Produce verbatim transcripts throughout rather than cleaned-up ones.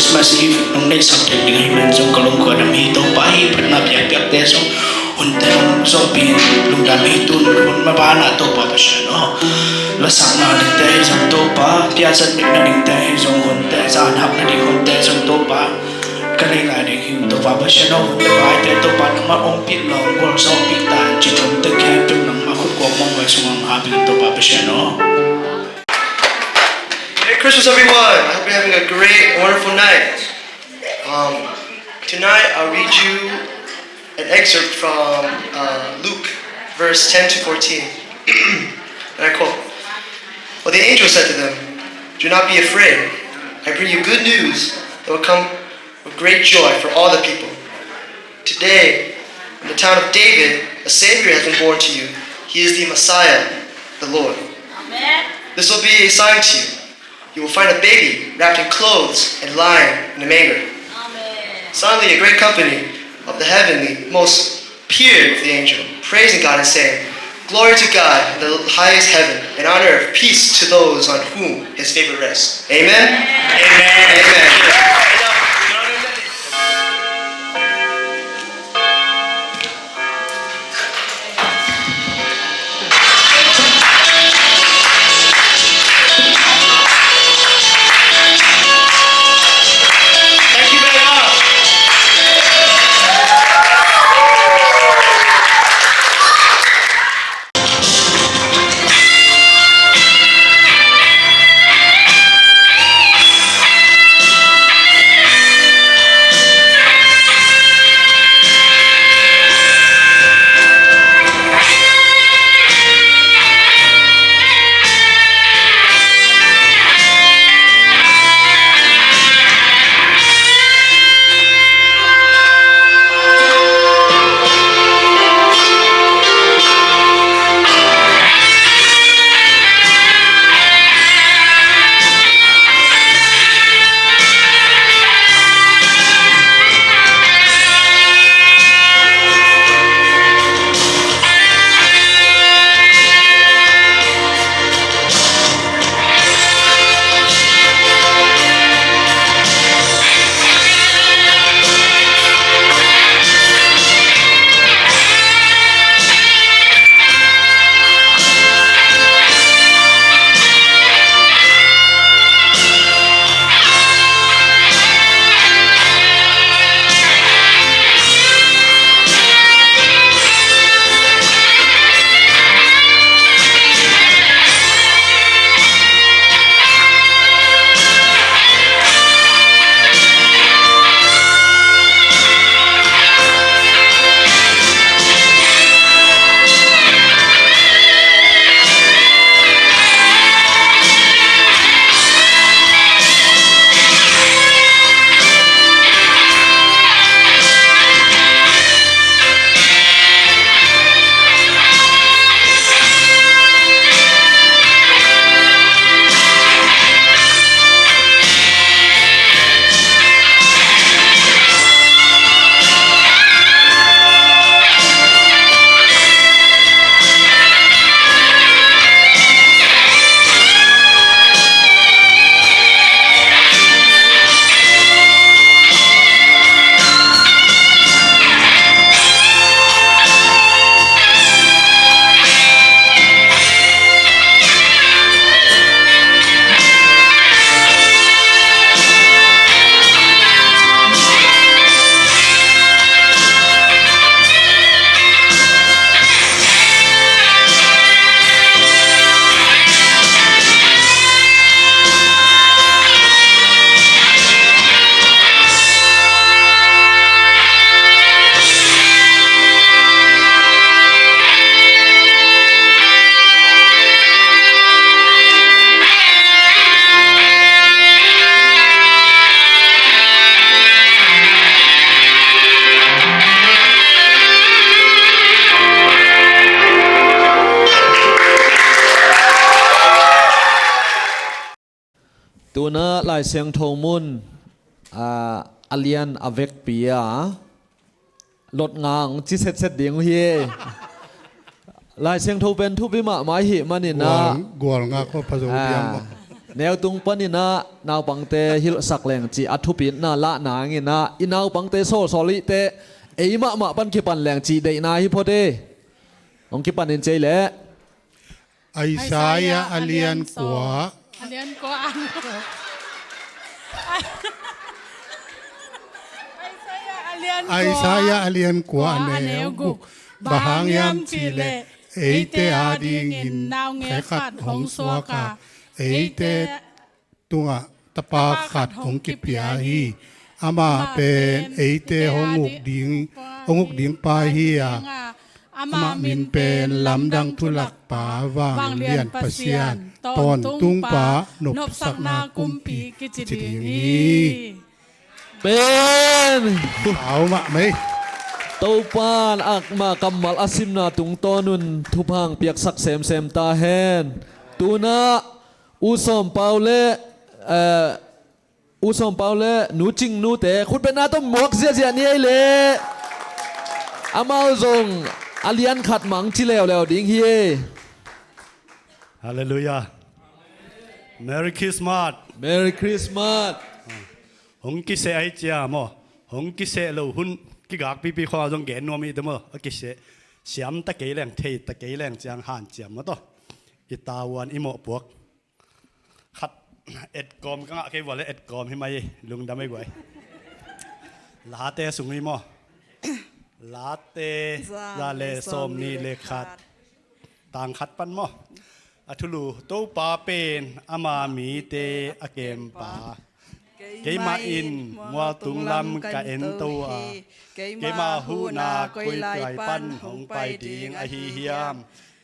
Christmas Eve nong neihsak ding ding ahih man zong ka lungkua dam hi. Topa, hih phatna piakpiakte zong hunte hong zawhpih in lungdam hi. Tun hun maban ah Topa Pasian aw, lasakna dingte hi zong Topa, piazat mitna dingte hi zong, hunte zan hakna ding hunte zong Topa, ka nei lai ding hi. Topa Pasian aw, hunte vaite Topa nangmah ompih lawm gualzawhpih ta in, ci thum tek khempeuh nangmah khut kuak mawngmawng sungah hong hap in Topa Pasian aw. Merry Christmas, everyone. I hope you're having a great, wonderful night. Um, tonight, I'll read you an excerpt from uh, Luke, verse ten to fourteen. And I quote, "But the angel said to them, 'Do not be afraid. I bring you good news that will come with great joy for all the people. Today, in the town of David, a Savior has been born to you. He is the Messiah, the Lord. Amen. This will be a sign to you. You will find a baby wrapped in clothes and lying in a manger.'" Amen. Suddenly, a great company of the heavenly hosts appeared with the angel, praising God and saying, "Glory to God in the highest heaven, and on earth peace to those on whom his favor rests." Amen? Amen. Amen. Thank you very much. Tuna Lai Siangtho mun, ah, a lian a vekpi a, lot nga ang ci setset ding uh hi. Lai Siangtho pen thupi mahmah hi manin ah. Gual, gual nga kho pha zo diam maw? Neutung panin ah naupangte hilhsak leng cih a thupitna lah nangin ah i naupangte sawlsawl ihte ei mahmah pan kipan leng cih deihna hi phot e. Hong kipanin cei leh. Isaiah a lian kua. A lian kua. Isaiah a lian kua, a neu guk. Bang hang hiam cih leh eite adingin naungek khat hong suak a, eite tungah tapa khat hong kipia hi. Amah pen eite hong uk ding, hong uk ding pa hi a, amah min pen Lamdang Thulakpa, Vanglian Pasian, Tawntung Pa, Nopsakna Kumpi kici ding hi. Amen. Au mah mei. Topan akma kammal a simna tungtawnun thupha piaksak semsem ta hen. Tunah U Sawm Pau le, eh, U Sawm Pau le Nu Cing Nute khutbetna tawh muak ziahziah ni ei leh. Amau zong a lian khat mang ci leuleu ding hi ei. Halleluiah. Merry Christmas. Merry Christmas. Hong kiseh ahi cia maw, hong kiseh lo hun kigakpipi khawng zong gen nuam ih te maw, a kiseh siam ta kei leng, thei ta kei leng ciang hanciam maw tawh. I tavuan i mawhpuak khat etkawm ka ngah kei vua le etkawm hi mai, lungdam ei guai. Late sung hi maw. Late za le sawm nih le khat. Tang khat pan maw. A thulu, Topa pen ama mite a kempa. Keimah in mualtung lam ka ento a, keima huhna koi lai pan hong pai ding ahi hiam?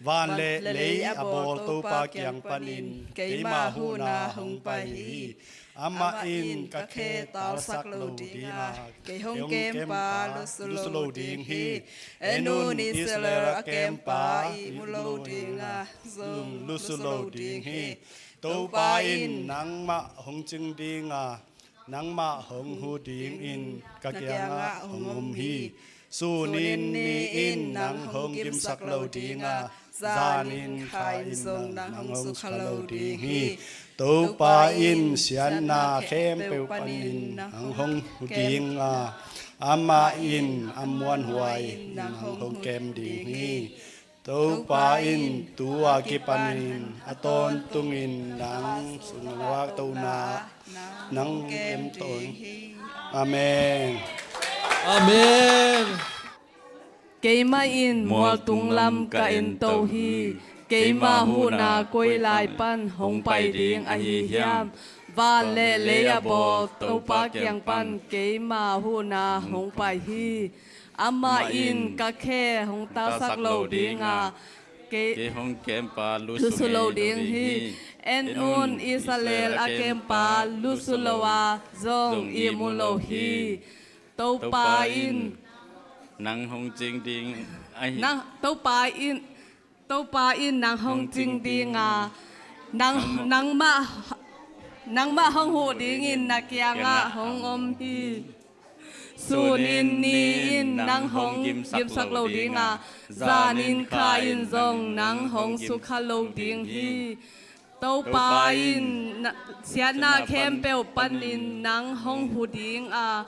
Van le lei a bawl Topa kiang panin keima huhna hong pai hi. Amah in ka khe talsak lo ding a, kei hong kempa lusu lo ding hi. En un, Israel a kempa ihmu lo ding a, zong lusu lo ding hi. Topa in nangmah hong cing ding a, nangmah hong hu dingin ka kiangah hong om hi. Sunin ni in nang hong gimsak lo ding a, zanin kha in zong nang hong sukha lo ding hi. Topa in siatna khempeuh panin nang hong hu ding a, amah in a muanhuai in nang hong kem ding hi. Topa in tu-a kipanin a tawntungin nang sungah vaktohna nang kem ding hi. Amen. Amen. Keimah in mualtung lam ka ento hi. Keima huhna koi lai pan hong pai ding ahi hiam? Van le lei a bawl Topa kiang pan keima huhna hong pai hi. Amah in ka khe hong talsak lo ding a, kei hong kempa lusu lo ding hi. En un, Israel a kempa lusu lo a, zong ihmu lo hi. Topa in nang hong cing ding ahi. Nang, Topa in, Topa in nang hong cing ding a, nang, nangmah, nangmah hong huh dingin na kiangah hong om hi. Sunin ni in nang hong gimsak lo ding a, zanin kha in zong nang hong sukha lo ding hi. Topa in na, siatna khempeuh panin nang hong hu ding a,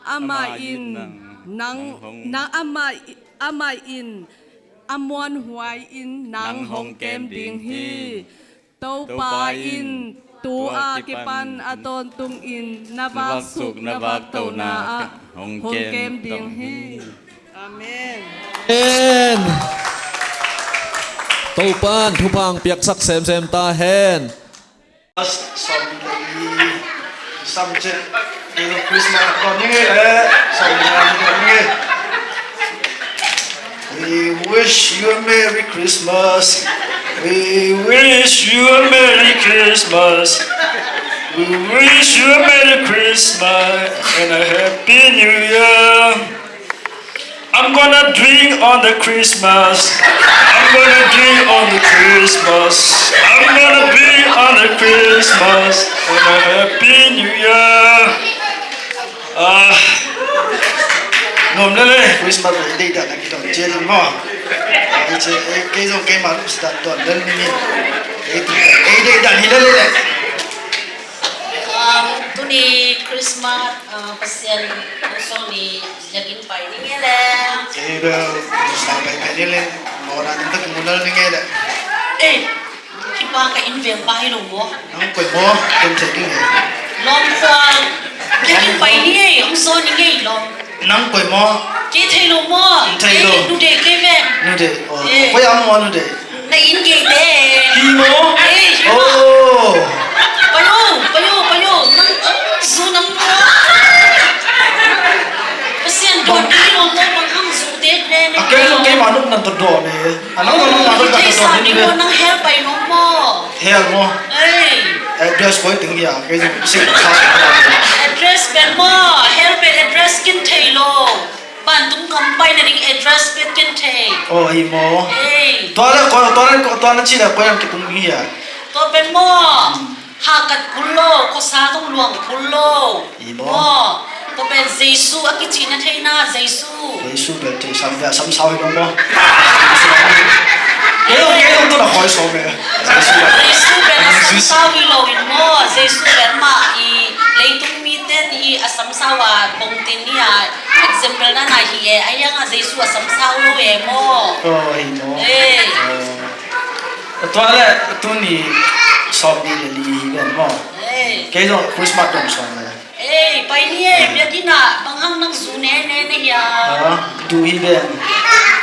amah in nang, nang amah, amah in a muanhuai in nang hong kem ding hi. Topa in tu-a kipan a tawntungin na vaksuk na vaktohna ah hong kem ding hi. Amen. Amen. Topan thupha piaksak semsem ta hen. Sam, sam chet, Christmas kon ni nge le, sam kon ni nge. We wish you a Merry Christmas. We wish you a Merry Christmas. We wish you a Merry Christmas and a Happy New Year. I'm gonna drink on the Christmas. I'm gonna drink on the Christmas. I'm gonna drink on the Christmas and a Happy New Year. Ah, nuam lel e, Christmas i deihdan a kidon ciat in maw. Kei zong keima lungsim dan don lel ni. Ei deihdan hi lel e. Ni Christmas, ah, Pasian hong sawl ni, biakinn pai ni ngei leh. Kei bel, Christmas pai pai ni leh, mawhna ding tak munal ni ngei leh. Eh, hih pa ka inn veng pa hi lo maw? Nang koi maw, ken thei ding e. Lawm khua, biakinn pai ni ngei, hong sawl ni ngei lawm. Nang koi maw? Kei thei lo maw? Thei lo. Kei nu dei kei ve. Nu dei. Oh, eh. Koi am maw nu dei? Na inn gei te. Hi maw? Ei, hi maw? Oh. Payo, payo, payo. Nang, oh, zu nang maw? Pasian dawn ding lo maw, bang hang zu te ne ne. A kei lo kei ma nuk nan to dawn ne. A nang lo ma nuk nan to dawn ne. Kei sa ni maw, nang hell pai nong maw? Hell maw? Ei. Address koi ting hia, kei sa sa. Address pen maw, hell pen address kin thei lo. Vantung gam pai nading address bek ken thei. Oh, hi maw? Ei. Tua le, koi, tua le, tua na ci le, koi ang kitung ding hia? Tua pen maw, hmm, hakat kul lo, khuasa zong luang kul lo. Hi maw? Maw, tua pen Jesu a kici na thei na, Jesu. Jesu bel thei sam, bel sam sau hi maw? Kei lo, kei lo tu na koi so me. Jesu bel. Jesu bel a sam sau hi lo in maw, Jesu bel mah i leitung mite i a sam sau a kong tin hi a. Example na na hi e, a hiang a Jesu a sam sau lo e maw. Oh, hi maw. Eh. Oh. Tua le, tuni sawm ni le li hi ven maw. Eh. Kei zong Christmas dong sawm le. Eh, pai ni e, biakinn ah, bang hang nang zu ne ne ne hia. Ah, du hi ven.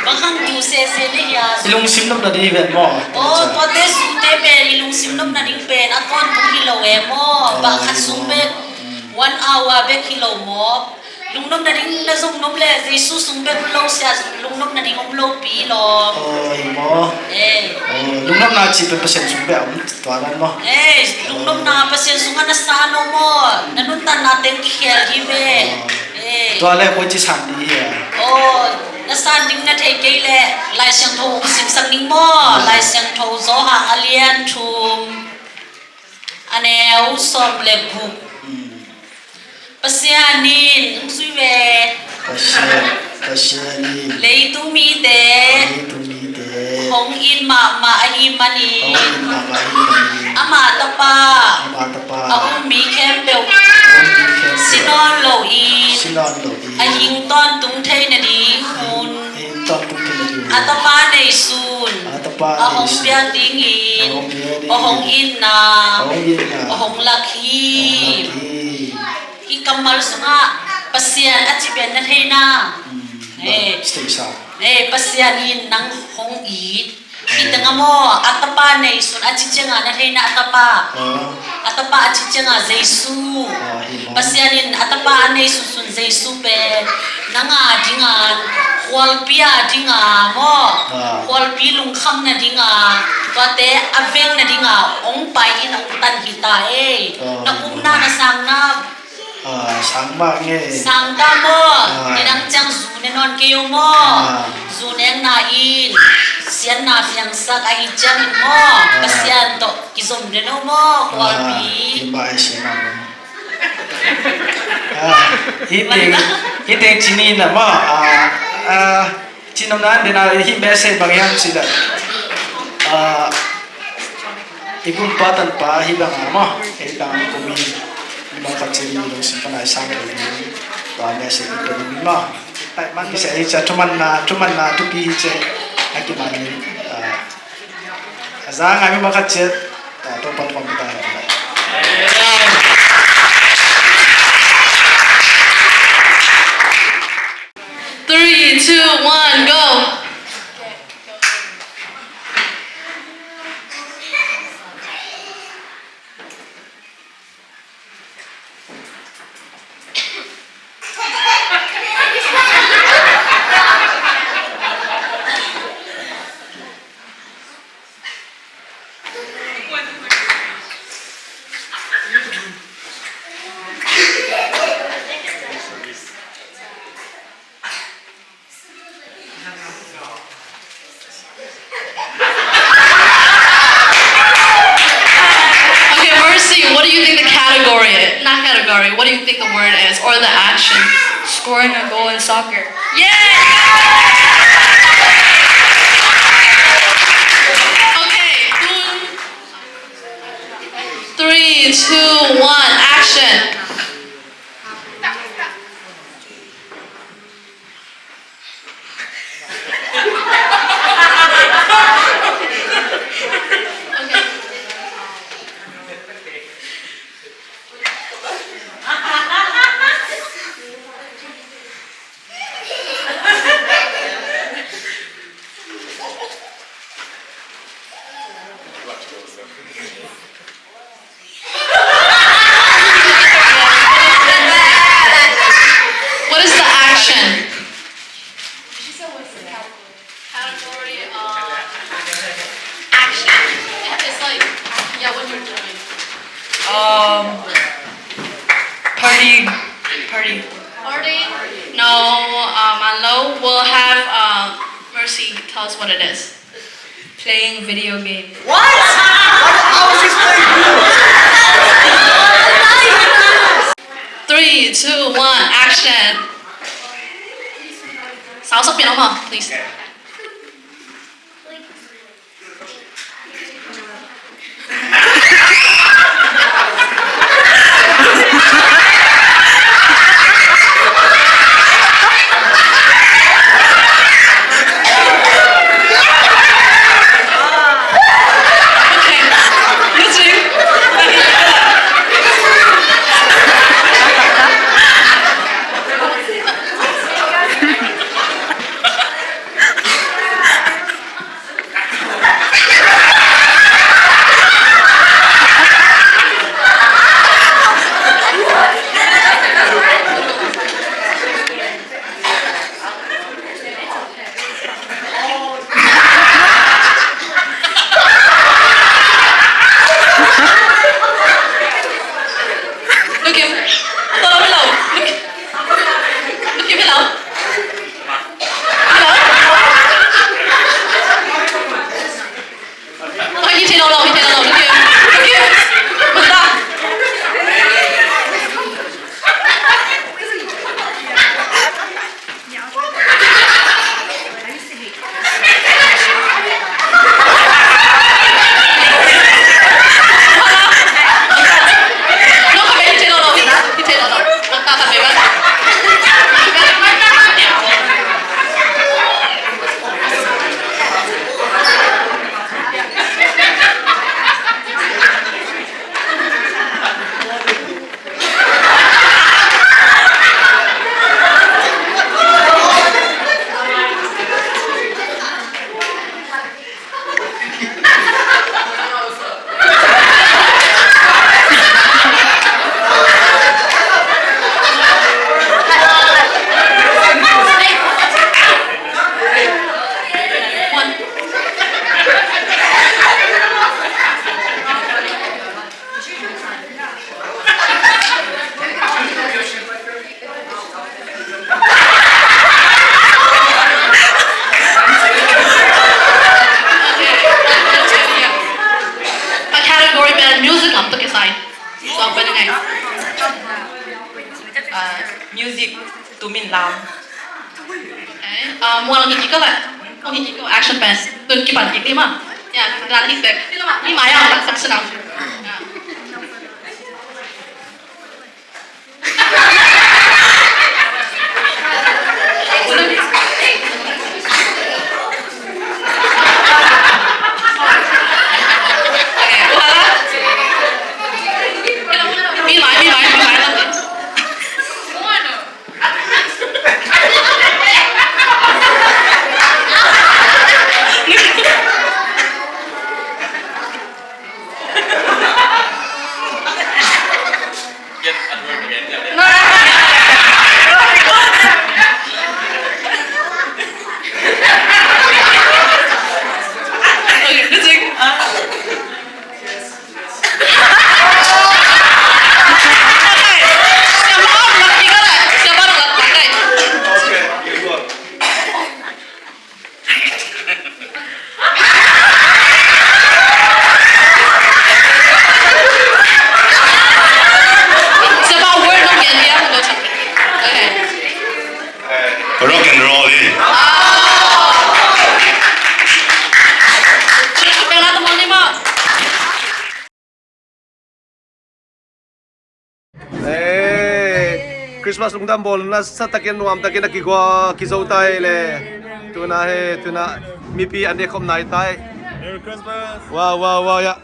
Bang hang du se se ne hia. I lungsim nop na di hi ven maw. Oh, tua te zu te pen, i lungsim nop na ding pen, a tawntung hi lo e maw. Oh, bang khat sung bek, one hour bek hi lo maw. Lungnopna ding na zong nop le, Jesu sung bek lo sia, lungnopna ding om lo pi lo. Oh, hi maw? Eh. Oh, lungnopna ci pen Pasian sung bek om tua nan maw? Eh, lungnopna Pasian sung a na sa no maw? Na nuntakna teng kikhel hi ve. Oh. Eh. Tua le koi ci san ding hia? Oh, na san ding na thei kei le, Lai Siangtho hong simsak ding maw? Ah. Lai Siangtho Johan a lian thum. A neu sawm le guk. Hmm. Pasian in, hong zui ve. Pasian, Pasian in. Leitung mite. Leitung mite. Hong it mahmah ahih manin. Hong it mahmah ahih manin. Ama tapa. Ama tapa. A um mi khempeuh. A um mi khempeuh. Si nawn lo in. Si nawn lo in. A hing tawntung thei nading hun. A hing tawntung thei nading hun. A tapa neisun. A tapa neisun. A hong piak dingin. A hong piak dingin. A hong itna. A hong itna. A hong lak hi. A hong lak hi. Hih kammal sungah Pasian a ci pen na thei na. Hmm. Eh. Station. Eh, Pasian in nang hong it. Hih tengah maw, a tapa neisun a ci ciangah na thei na a tapa. Ah. A tapa a ci ciangah Jesu. Ah, hi maw. Pasian in a tapa a neisun sun Jesu pen nang a dinga, khualpi a dinga maw. Ah. Khualpi lungkham na dinga. Tuate a veng na dinga. Hong pai in hong tan hi ta ei. Ah, hi maw. Na upna na sangna. Ah, sang mah nge. Sang ta maw? Ah. Nidang ciang zu ne nawn kei o maw? Ah. Zu nekna in siatna piangsak ahih ciangin maw? Ah. Pasian tawh kizom ne no maw? Khualpi. Ah, hi mah, ai sia mah maw. Ah, hih teng, hih teng ci ni na maw. Ah, ah, Cihnopna in dena hih message bang hiam cih leh, ah, i gumpa tanpa hih bang a maw, hih bang a kum in, i mah khat ciang i lungsim pan a i sang lo ding, tua message i pe ding maw. Taih man message hi ciang thumanna, thumanna thupi hi ciang a kiman in, ah, a za ngai mi mah khat ciang, ah, Topa'n thupha pia ta hen. Three, two, one, go. Okay, Mercy, what do you think the category is? Not category, what do you think the word is? Or the action? Scoring a goal in soccer. Yeah! Okay, three, two, one, action. Party. Party. Party? No, uh, Manlo will have, uh, Mercy tell us what it is. Playing video game. What? What? How is this playing video? Three, two, one, action. Sao sak pian om ah, please. Look him. Follow me now. Look. Look him now. Hello. Oh, he take no long, he take no long. Look him. Look him. Mata. A category pen music lam tawh kisai. Song pen a ngai. Ah, music, tumin lam. Okay. Ah, mual ngi kiko la. Mual ngi kiko, action pen. Tun kipan kik ni ma. Ya, ran hik bek. Mi mai ang tak sak senang. Ya. Rock and roll, eh? Eh, Christmas lungdam bawl na sa takin nuam takin a kigua kizo tai le. Tuna he, tuna mipi an de khop nai tai. Merry Christmas. Wow, wow, wow, ya.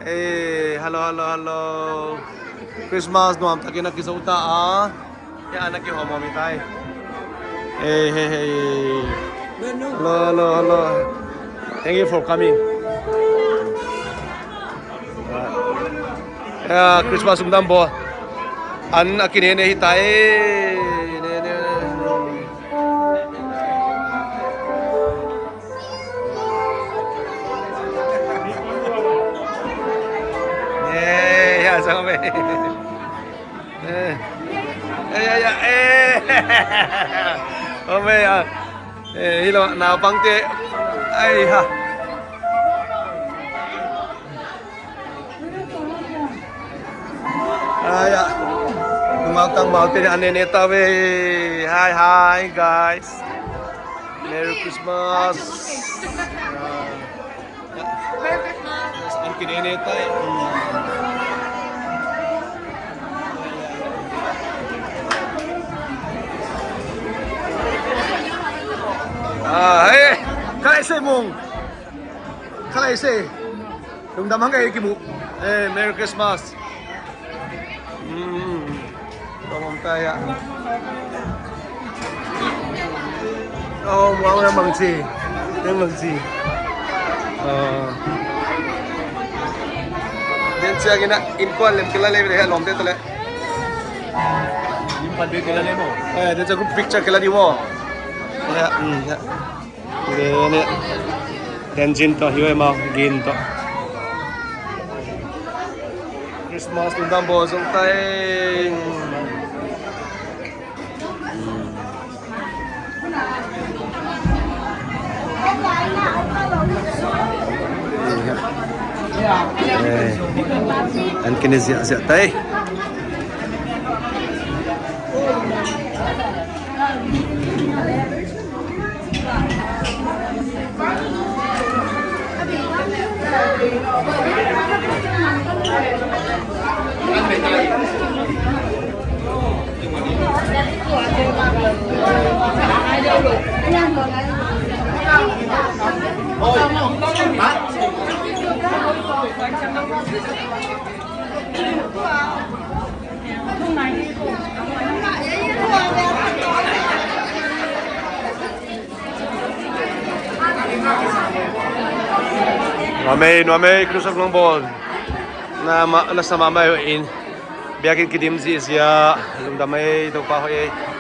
Eh, hello, hello, hello. Christmas nuam takin a kizo ta a. Ya, na kihawm hawm hi tai. Hey, hey, hey. Hello, hello, hello. Thank you for coming. Ya, Christmas lungdam bawl. An a kine ne hi tai. Ne, ne, ne. Eh, ya, sama. Eh. Eh, ya, ya, eh. Ome, ah. Eh, hi lo, naupangte. Ai, ha. Ai, ya. Nungak tangvalte an ne ne ta ve. Hi, hi, guys. Merry Christmas. An kine ne ta. Ah, eh, ka lai se mung. Ka lai se. Lungdam hang ei kimu. Eh, Merry Christmas. Hmm. Tawm om ta ya. Oh, wow, yang bangci. Yang bangci. Ah. Den ciang ina, innkuan lem kila le, le, lawmte tawh le. Innkuan be kila le maw. Eh, den ciang group picture kila di maw. Ya, hmm, ya. Gin tawh hi ve maw, gin tawh. Christmas lungdam bawl zong ta ing. Eh, an kine ziahziah ta ing. Nuam ei, nuam ei, Christmas lungbawl. Na ma, na sa mahmah ei in. Biakinn kidim zihziah. Lungdam ei, Topa hoih ei.